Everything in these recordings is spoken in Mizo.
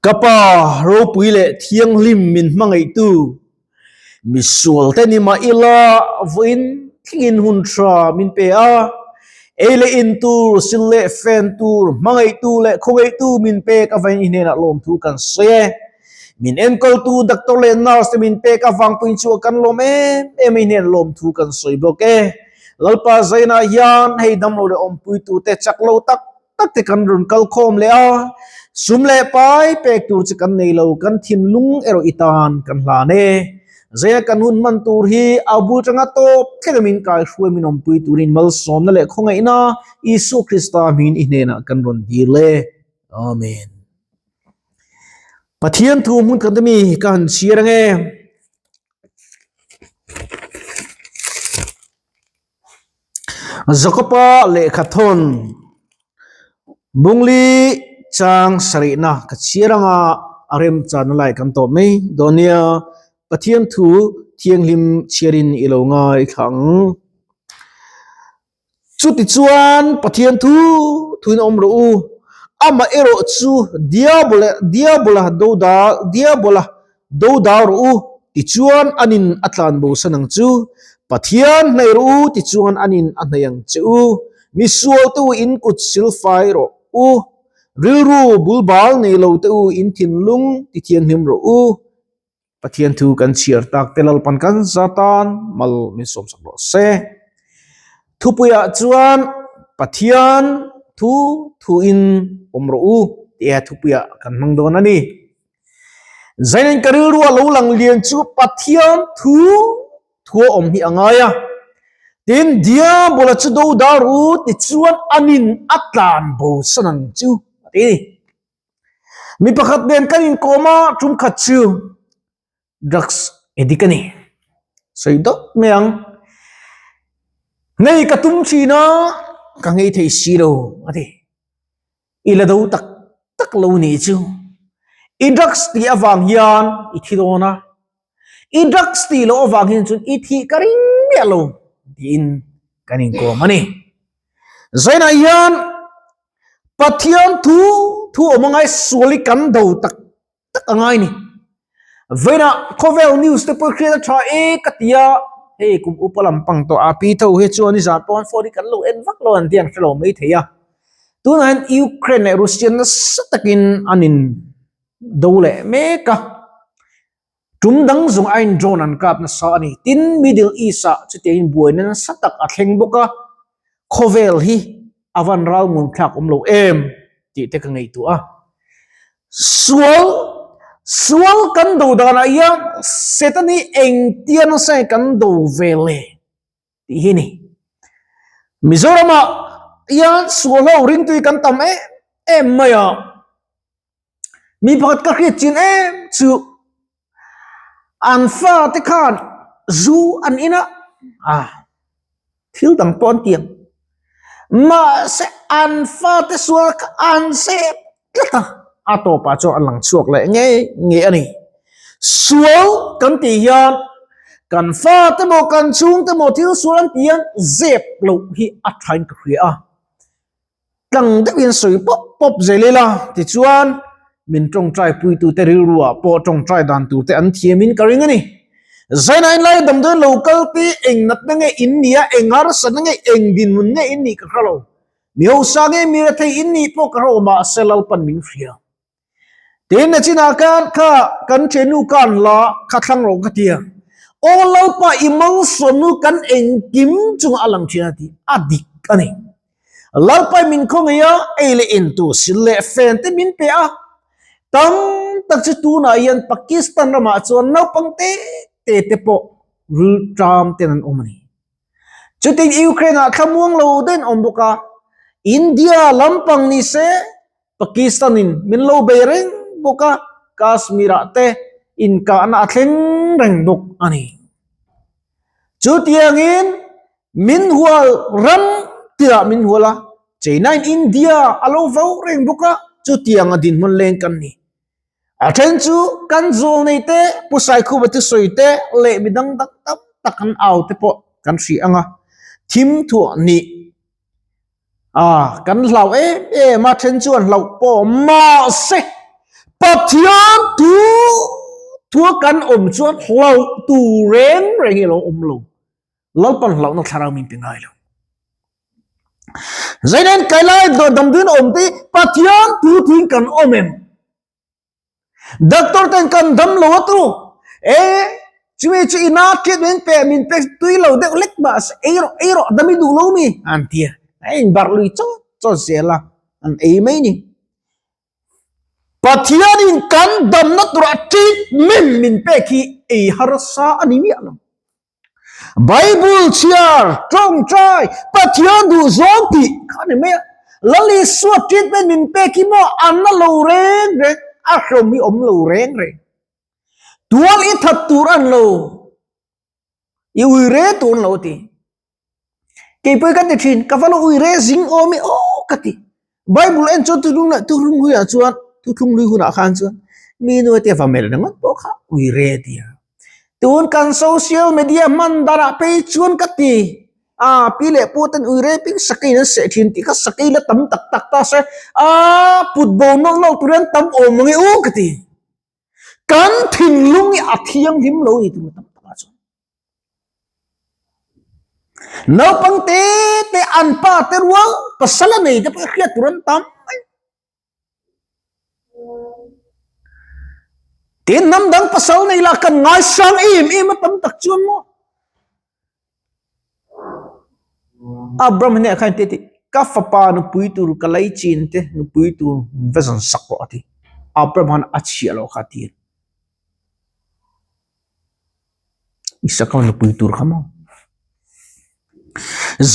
Ka Pa ropui leh thianghlim min hmangaihtu, misualte ni mah ila vawiin thlengin hun tha min pe a, ei leh in tur, sil leh fen tur, hmangaihtu leh khawngaihtu min pek avangin i hnenah lawmthu kan sawi e. Min enkawltu doctor leh nurse te min pek avang pawhin chu kan lawm em em a, i hnenah lawmthu kan sawi bawk e. Lalpa zainah hian hei damlo leh awmpuitute chak lo tak tak te kan rawn kal khawm leh a, sum leh pai pek tur chu kan nei lo, kan thinlung erawh i tan kan hlan e. Zaia kan hun hman tur hi a bul tanga tawp thleng min kai hruai min awmpui turin malsawmna leh khawngaihna Isua Krista hmingin i hnenah kan rawn dil e. Amen. Pathian thu hmun khat ami ka han chhiar ange. Jakoba lehkha thawn Bungli chang sarihna ka chhiar anga a remchana lai kan tawh mai dawn nia, Pathian thu thianghlim chhiarin i lo ngaithla ang. Chutichuan Pathian thu thuin awm rawh u, amah erawh chu Diabola Diabola dodal Diabola Dodal rawh u, tichuan an in a tlan bosan ang chu. Pathian hnaih rawh u, tichuan an in a hnaih ang che u. Misual te u in kut silfai rawh u. Rilru bulbal nei lo te u in thinlung tithianghlim rawh u. Pathian thu kan chhiar tak te Lalpan kan za tan mal min sawmsak rawh se. Thupuiah chuan Pathian thu thuin awm rawh u tia thupuiah kan hmang dawn a ni. Zainin ka rilru a lo lang lian chu Pathian thu thu a awm hi a ngai a. Tin, Diabola chu do dar u tichuan anin a tlan bo san ang chu a ti. Mi pakhat nen kan inkawm a, tum khat chu drugs addict a ni. Sawi dawt mai ang. Ngei ka tum thin a, ka ngei thei si lo a ti. I la do tak tak lo nih chu. I drugs tih avang hian i thi dawn a, i drugs tih loh avang hian chuan i thih ka ring miah lo tiin kan inkawm a ni. Zainah hian Pathian thu thu awm angai sual hi kan do tak tak a ngai ni. Vawiinah khawvel news te pawh hriat a tha e ka ti a, hei kum upa lampang tawh a pi tho hi chuan nizan pawh phone hi kan lo en vak lo an ti ang hre lo mai thei a. Tunah hian Ukraine leh Russia nasa takin an in do leh mek a, tum dang zawng aiin drone an kap nasa a ni. Tin, Middle East ah chutiangin buaina nasa tak a thleng bawk a, khawvel hi a van ral ngun thlak awm lo em tih te ka ngaihtuah a. Sual, sual kan do danah hian Satan hi engtia nasa nge kan do ve le tih hi a ni. Mizoramah hian sual ho ringtui kan tam em em mai a. Mi pakhat ka hriat chin em chu an fate khan zu an in a, ah thil dang pawh an ti ang. Mahse an fate sual kha an zep tlat a, a tawpah chuan an lang chhuak leh ngei ngei a ni. Sual kan tih hian kan fate maw kan chhungte maw thil sual an tih hian zep loh hi a thain ka hria a. Tlang deuhin sawi pawp pawp zel ila tichuan min tawngtai puitute rilruah pawh tawngtai dan turte an thiamin ka ring a ni. Zainain lai damdawiin lo kal te eng natna nge in nih a, eng harsatna nge, eng dinhmun nge in nih ka hre lo. Mi hausa nge mi rethei in nih pawh ka hre lo mahse Lalpan min hria. Tin na chinah khan kha kan ṭhiannu khan la kha thlang rawh ka ti a, Aw Lalpa i malsawmnu kan engkim chungah a lang ṭhin a ti, a dik a ni. Lalpa i min khawngaih a, ei leh in tur sil leh fen te min pe a, tam tak chu tunah hian Pakistan ramah chuan naupang te te te pawh rilṭam ten an awm a ni. Chutin Ukraine ah thlamuang lo den awm bawk a, India lampang ni se Pakistan in min lo bei reng bawk a, Kashmir ah te inkahna a thleng reng bawk a ni. Chutiangin min hual ram tirah min hual a, China in India a lo vau reng bawk a, chutiang a dinhmun leng kan ni. A then chu kan zawl nei te, Pu Saikhuva thusawi te leh midang dang tam tak kan au te pawh kan hria ang a, thim thuah nih A, kan hlau em em a, then chuan hlauh pawh mahse. Pathian thu thua kan awm chuan hlauh tur reng reng hi a lo awm lo. Lalpan hlauhna thlarau min pe ngai lo. Zainen kailai damduin awm te Pathian thu thuin kan awm em? Doctor ten kan dam lo a tu e chumi chu ina treatment pe min pe tui lo deuh lek mah se ei rawh ei rawh dam i duh lo mi an tia a in barh lui chawt chawt zel a an ei mai ni. Pathianin kan damna tura treatment min pek hi ei harsa a ni miah lo. Bible chhiar, tawngtai, Pathian duh zawng tih kha a ni mai a. Lal Isua treatment min pek hi maw a na lo reng reng, a hlawm hi awm lo reng reng. Tual i that tur a ni lo, i ui re tur a ni lo a ti. Keipawh hi ka ti thin, ka va lo ui re zing awm i aw ka ti. Bible en chuan thuthlung leh thuthlung hluiah chuan thuthlung hlui hunah khan chuan mi nu te va melh ringawt pawh kha ui re a ti a. Tun kan social media hman darah phei chuan ka ti, a pi leh pu ten ui re pin sakei an seh thin tih kha sakei la tam tak tak ta se, a put bo nawlh nawlh tur hian tam awm ang e u ka ti. Kan thinlung hi a thianghlim lo ni tur tam takah chuan. Naupang te te an pa te rual pasal a nei te pawh hriat tur an tam mai. Tin hnam dang pasal nei lah kan ngaisang em em a tam tak chuan maw. Abraham hnenah khan ti ka fapa nupui tur ka lei chin te nupui tur va zawn sak rawh a ti. Abraham khan a chhiah loh kha a ti. Isaka nupui tur kha maw?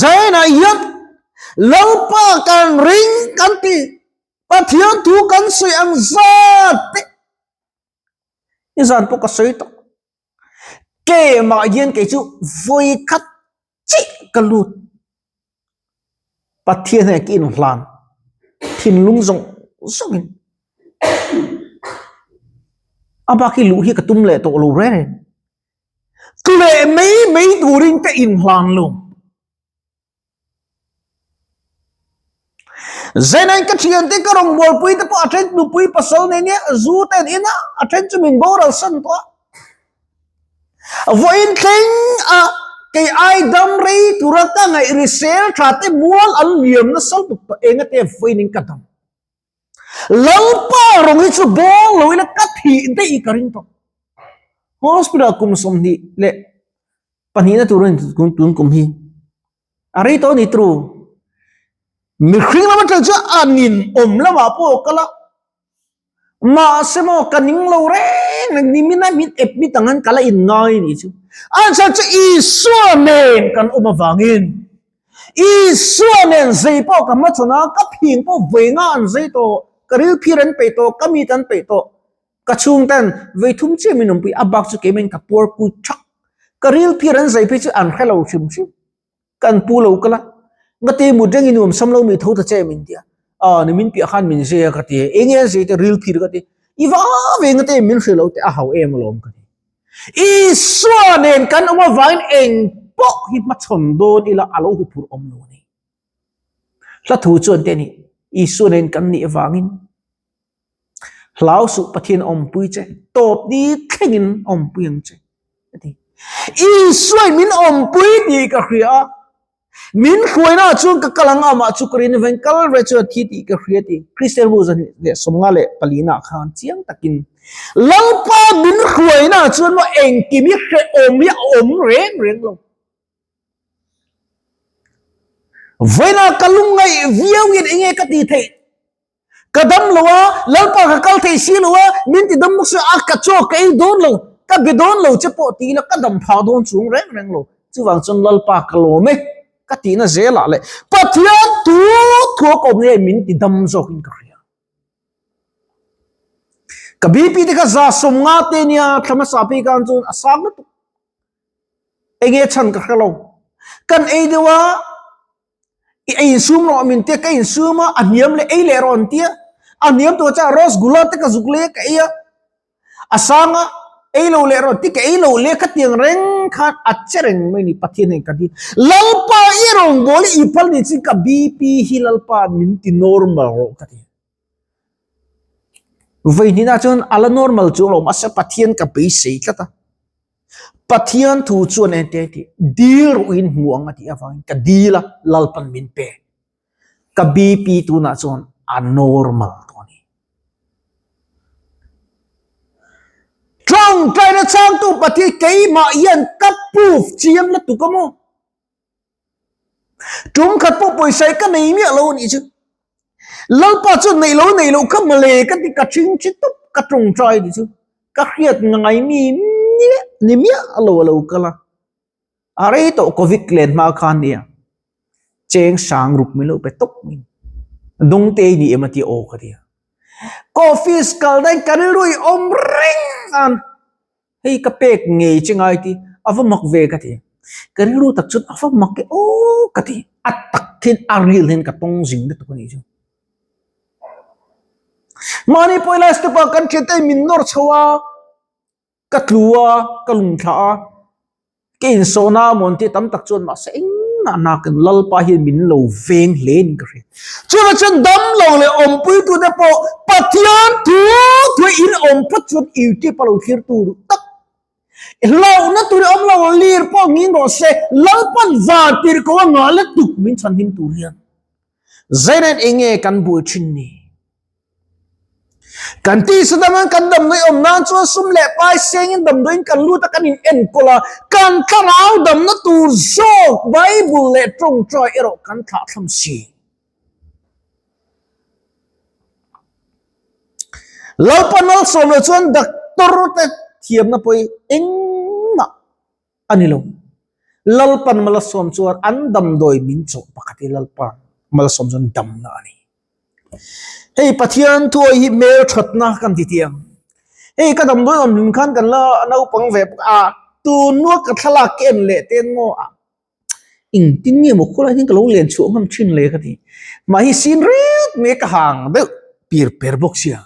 Zainah hian Lalpa kan ring kan ti Pathian thu kan sawi ang zat te i zan pawh ka sawi tawh. Kemah hian kei chu vawi khat chiah ka lut. Pathian hian ka inhlan thinlung zawng zawngin a bak hi luh hi ka tum leh tawh lo reng reng. Tleh mai mai turin ka inhlan lo. Zainain ka thiante ka rawngbawlpui te pawh a then nupui pasal nei nia zu te an in a, a then chu min boral san tawh a. Vawiin thleng a kei ai dam rei tura ka ngaih risel tha te mual an liam nasa lutuk tawh eng ate vawiin in ka dam. Lalpa rawng hi chu bawng lo ila ka thih daih ka ring tawh. Hospital kum 22 leh pahnihna tur a ni tun kum hi. A rei tawh a ni tru. Mihring lam atang chuan a nin awm lamah pawh a kal a. Mahse maw ka ning lo reng reng ni mina min ep mi tang an kal a in ngai a nih chu. A chhan chu Isua nen kan awm avangin Isua nen zei pawh ka hmachhawn a, ka phing pawh vawi nga an zei tawh, ka ril phir an peih tawh, ka mit an peih tawh. Ka chhungten vei thum chiah min awmpui, a bak chu keimahin ka puar pui thak. Ka ril phir an zai phei chu an hre lo hrim hrim. Kan pu lo kal a, ngati mut rengin nuam sam lo mi tho ta che min ti a, aw ni min piah khan min zai a ka ti, enge an zai te ril phir ka ti, i va ve ngati min hre lo te a hau em alawm ka ti. Isua nen kan awm avangin eng pawh hi hmachhawn dawn ila a lo huphurh awm lo a ni. Hla thu chuan te a ni, Isua nen kan nih avangin Hlau suh Pathian awmpui che, tawp ni thlengin awmpui ang che. A ti. Isuain min awmpui tih ka hria a, min hruaina chuan ka kal ang amah chu ka rin avangin kal ve chuan a thi tih ka hria tih Kristian bu 154 ah khan chiang takin Lalpa min hruaina chuan maw engkim hi hrehawm hi a awm reng reng lo. Vawiinah ka lungngaih viauin enge ka tih theih? Ka dam lo a, Lalpa ka kal thei si lo a, min ti dam bawk si a, ka chaw ka ei dawn lo, ka be dawn lo che pawh ti ila ka dam phah dawn chung reng reng lo. Chuvang chuan Lalpa ka lawm e, ka tihna zelah leh Pathian tu thuak awm nge min ti dam zawkin ka hria. Ka BP te kha 150 te nia thla hmasa phei khan chuan a sang lutuk. Enge chhan ka hre lo. Kan ei deuh a, i ei insum rawh min tia ka insum a, a hniam leh ei leh rawh an tia. A hniam tur chuan rasgula te ka zuk leh a ka ei a, a sang a ei lo leh rawh an ti ka ei lo leh khatiang reng khan a che reng mai ni Pathian hian ka ti. Lalpa i rawngbâwl i phal ni chin ka BP hi Lalpa min ti normal rawh ka ti. Vawihnihna chuan a la normal chuang lo mahse Pathian ka beisei tlat a. Pathian thu chuan eng te tih dil ruhin hmu ang a tih avangin ka dil a, Lalpan min pe. Ka BP tunah chuan a normal tawh a ni. Tawngtaina changtu Pathian keimah hian ka proof chiang lutuk a maw? Tum khat pawh pawisa hi ka nei miah lo a nih chu. Lalpa chuan neih lo neih loh kha mawle ka ti ka thing chi tawp ka tawngtai a nih chu. Ka hriat ngai mi ni miah lo a lo kal a. A rei tawh covid len hma khan nia cheng sang ruk min lo pe tawp mai. Dawngte i ni em a ti aw ka ti a. Ka office kal dahin ka rilru i awm reng a. Hei ka pek ngei che ngai ti a va mak ve ka ti. Ka rilru tak chuan a va mak e aw ka ti. A tak hian a ril hian ka tawng zing lutuk a nih chu. Mahni pawh ila step ah kan thiante min nawr chho a, ka tlu a, ka lungthla a. Ka insawhna a mawn tih tam tak chuan mahse engmah nakin Lalpa hian min lo veng hle in ka hria. Chuvang chuan damlo leh awmpuitute pawh Pathian thu thu in awm phawt chuan YouTube a lo thlir tu duh tak. Hlauhna tur i awm lo lir pawh ngin rawh se Lalpan van tirh ko a ngah lutuk min chhanhim tur hian. Zainen enge kan buai thin ni? Kan tisa dangin kan damdawi awm nan chuan sum leh pai sengin damdawiin kan lut a, kan in enkawl a, kan thlarau damna tur zawk Bible leh tawngtai erawh kan thlahthlam si. Lalpa Malsawm lo chuan doctor te thiamna pawh hi engmah a ni lo. Lalpan Malsawm chuan an damdawi min chawh pakhat hi Lalpa Malsawm chuan damna a ni. Hei Pathian thuai hi hmel thatna kan ti tiang. Hei ka damdawi awm hlim khan kan la naupang ve bawk a, tun hnuah ka thlalak ka en leh ten maw a engtin nge maw khawlai hian ka lo len chhuah ngam thin le ka ti. Mah hi sin ret mai ka hang deuh pir per bawk sia.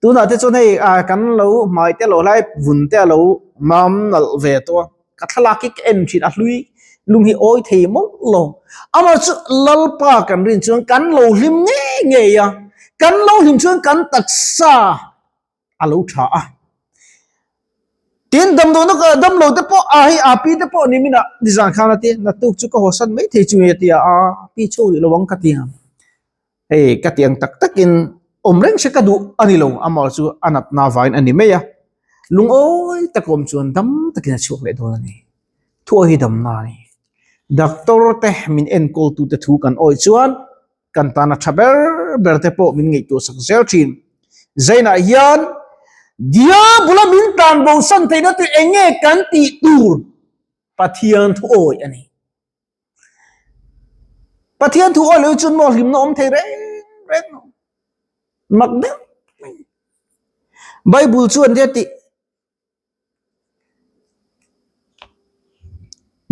Tunah te chuan hei ah kan lo hmai te lo hlai vun te a lo mam nalh ve tawh a, ka thlalak hi ka en thin a hlui lung hi awi thei mawlh lo. Amah chu Lalpa kan rin chuan kan lo hlim ngei ngei a, kan lo hlim chuan kan taksa a lo tha a. Tin damdawi na damlo te pawh a hei a pi te pawh ni minah nizan khan a ti naktuk chu ka hawsan mai thei chu nge a ti a, a pi chho rih lo ang ka ti ang. Hei ka tiang tak takin awm reng se ka duh a ni lo, amah chu a natna vain a ni mai a, lungawi tak awm chuan dam takin a chhuak leh dawn a ni. Thuawi hi damna a ni. Doctor te min enkawltute thu kan awih chuan kan tana tha ber ber te pawh min ngaihtuah sak zel thin. Zainah hian Diabula min tlanbosan theihna tur eng nge kan tih tur Pathian thu awih a ni. Pathian thu awi lo chuan maw hlimna awm thei reng reng lo. Mak deuh mai. Bible chuan tia tih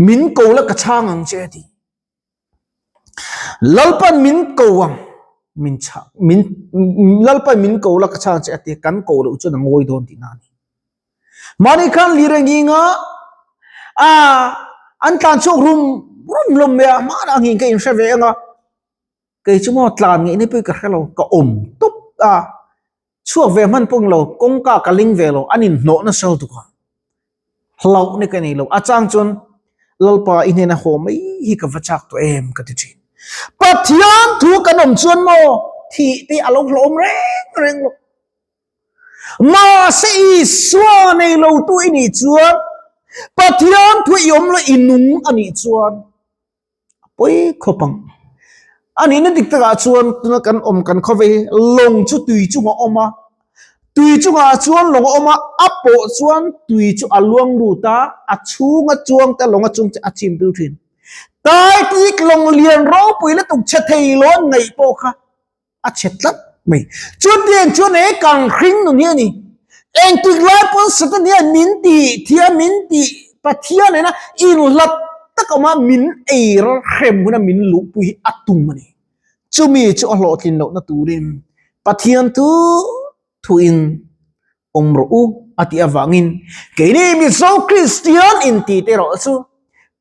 min ko la ka chhang ang che a ti. Lalpan min ko ang min chhang min Lalpan min ko la ka chhang che a ti kan ko loh chuan a ngawi dawn tihna a ni. Mahni khan lir a nghing a, a an tlan chhuak rum rum hlawm mai a, hmanah nghing ka inhre ve ang a, kei chu maw tlan ngeih na pawh ka hre lo, ka awm tawp a, chhuak ve hman pawh lo, kawngka ka ling ve lo, an inhnawh nasa lutuk a, hlauh na ka nei lo, a chang chuan Lalpa i hnena haw mai hi ka va chak tawh em ka ti thin. Pathian thu kan awm chuan maw thih te a lo hlawm reng reng lo. Mahse Isua nei lo tu i nih chuan, Pathian thu i awm lo i nung a nih chuan a pawi khawp ang. A nihna dik takah chuan tuna kan awm kan khawve hi lawng chu tui chungah a awm a, tui chungah chuan lawng a awm a, a pawh chuan tui chu a luang lut a, a chhunga chuang te lawnga chung te a chim pil thin. Titanic lawng lian ropui lutuk chhe thei lo an ngaih pawh kha a chhe tlat mai. Chutiang chuan he kang hring nun hi a ni. Engtik lai pawn Satan hian min tih thiam, min tih Pathian nena inhlat tak awma min ei hrem huna min luhpui hi a tum a ni. Chumi chu a hlawhtlin lohna turin Pathian thu thuin awm rawh u a tih avangin keini Mizo Kristian intih te erawh chu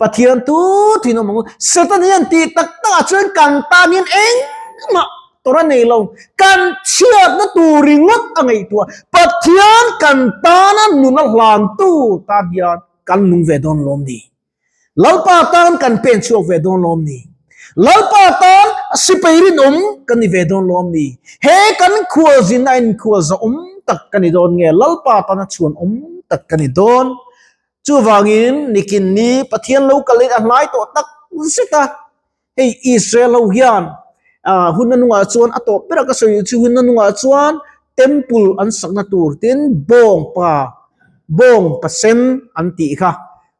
Pathian tu thin awm ang u. Satan hian tih tak takah chuan kan tan hian engmah. tawrh a nei lo. Kan chhiatna tur ringawt a ngaihtuah. Pathian kan tana nuna hlantu tan hian kan nung ve dawn lawm ni? Lalpa tan kan pen chhuak ve dawn lawm ni? Lalpa tan sipai rinawm kan ni ve dawn lawm ni? He kan khualzin a inkhualza awm tak ka ni dawn nge Lalpa tana chhuan awm tak ka ni dawn? Chuvangin nikin ni Pathian lo kal in a hnai tawh tak zet a, hei Israel ho hian hun na nungah chuan a tawp ber a ka sawi chu hun na nungah chuan temple an sakna tur tin bawngpa bawngpa sen an tih kha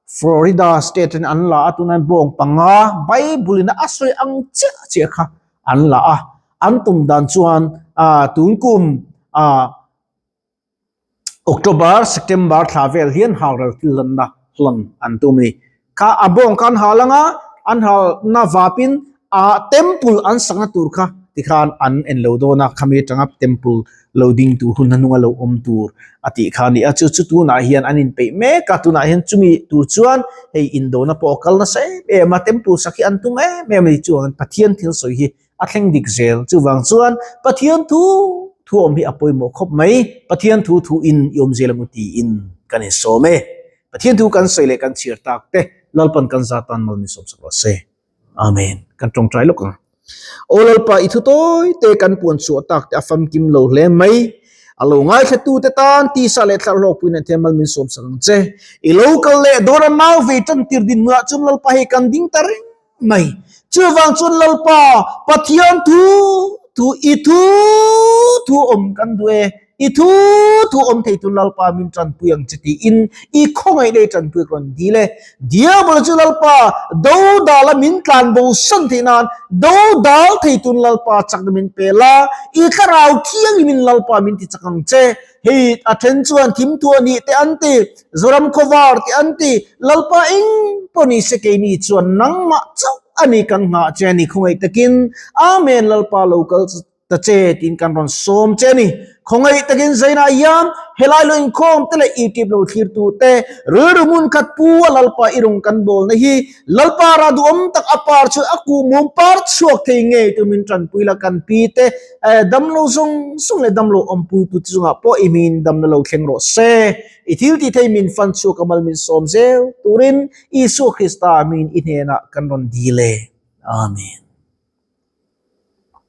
Florida state in an la a tunah hian bawng panga Bible in a sawi ang chiah chiah kha an la a, an tum dan chuan tun kum October, September thla vel hian halral thil hlanna hlan an tum a ni. Kha a bawng kha an hal anga an halna vapin a temple an sakna tur kha tikhan an en lo dawn a, khami atanga temple lo ding tur hun hnunga lo awm tur a tih kha a ni a. Chu chu tunah hian an inpeih mek a, tunah hian chumi tur chuan hei indona pawh a kal nasa em em a, temple sak hi an tum em em a ni. Chuan Pathian thil sawi hi a thleng dik zel. Chuvang chuan Pathian thu thu awm hi a pawimawh khawp mai. Pathian thu thu in i awm zel ang u tiin kan insawm e. Pathian thu kan sawi leh kan chhiar tak te Lalpan kan za tan mal min sawm sak rawh se. Amen. Kan tawngtai lawk ang. Aw Lalpa i thu tawi te kan puan chhuah tak te a famkim lo hle mai. A lo ngaithlatu te tan tisa leh thlarh hlawkpui nen thian mal min sawm sak ang che. I lo kal leh dawn a nau vei tan tir din hnuah chuan Lalpa hei kan ding ta reng mai. Chuvang chuan Lalpa Pathian thu thu i thu thu awm kan duh e, i thu thu awm thei tur Lalpa min tanpui ang che tiin i khawngaih leh tanpui ka rawn dil e. Diabol chu Lalpa do dala min tlan bo san theih nan do dal thei tun Lalpa chakna min pe la, i thlarau thiangin min Lalpa min ti chak ang che. Hei a then chuan thimthu a nih te an ti, Zoram khawvar te an ti, Lalpa eng pawh ni se keini chuan nangmah chauh a ni kan nghah che a ni khawngaih takin Amen Lalpa lo kal ta che tiin kan rawn sawm che a ni. Khawngaih takin Zainah hian helai lo inkhawm te leh YouTube lo thlir tu te rilru hmun khat pu a Lalpa i rawn kan bawlna hi Lalpa rah duhawm tak a par chu a kuhmum par chhuak thei ngei tur min tanpui la kan pi te Damlo zawng zawng leh damlo awmpui tu chungah pawh i hmingin damna lo thleng rawh se. I thil tih thei min fan chhuak a mal min sawm zel turin Isua Krista hmingin i hnenah kan rawn dil e. Amen.